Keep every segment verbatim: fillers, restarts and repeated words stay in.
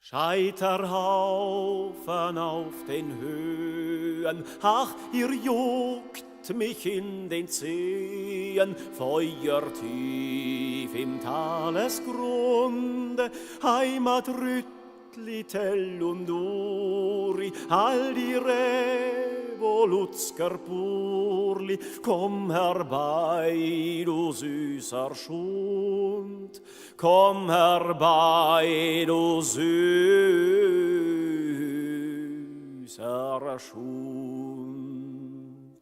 Scheiterhaufen auf den Höhen, ach, ihr juckt mich in den Zehen, feuertief im Talesgrunde, Heimat Rüttli, Tell und Uri, all die Revolutsker Purli, komm herbei, du süßer Schund. Komm herbei, du süßer Schund.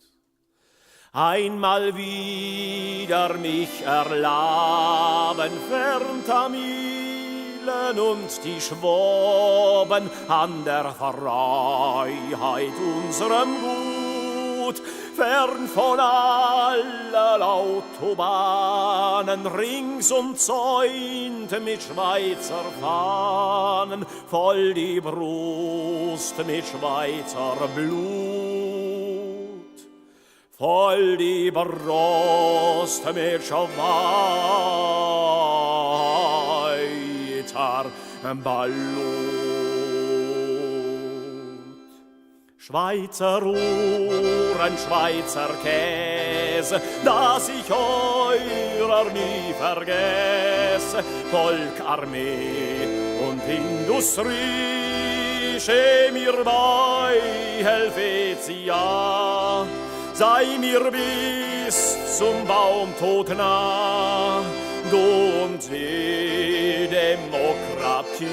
Einmal wieder mich erlaben, fern Tamilen und die Schwaben, an der Freiheit unserem Gut, fern von allen Autobahnen, rings umzäunt mit Schweizer Fahnen, voll die Brust mit Schweizer Blut, voll die Brust mit Schweizer Blut. Schweizer Uhren, Schweizer Käse, dass ich eurer nie vergesse. Volk, Armee und Industrie, steh mir bei, Helvetia, sei mir bis zum Baumtod nah, du und die Demokratie.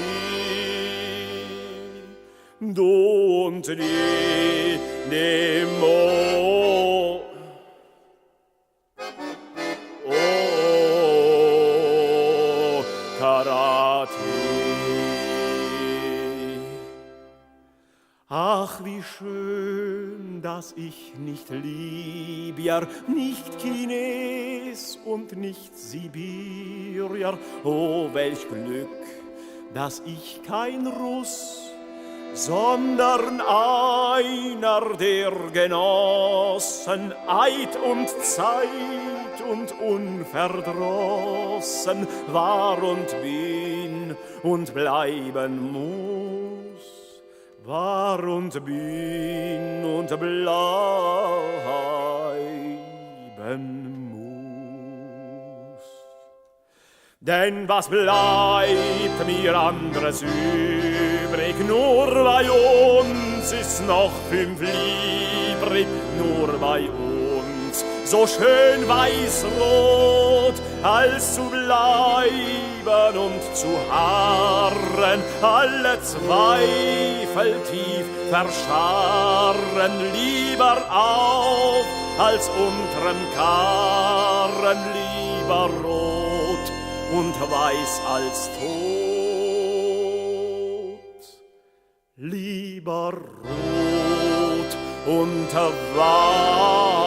Du und die Demo. Oh, Karate. Ach, wie schön, dass ich nicht Libyer, nicht Chines und nicht Sibirier. Oh, welch Glück, dass ich kein Russ, sondern einer der Genossen, Eid und Zeit und unverdrossen war und bin und bleiben muss, war und bin und bleiben muss. Denn was bleibt mir anderes übrig? Nur bei uns ist noch fünf Libri, nur bei uns, so schön weiß-rot, als zu bleiben und zu harren, alle Zweifel tief verscharren, lieber auf als unterm Karren, lieber rot und weiß als tot, lieber rot und weiß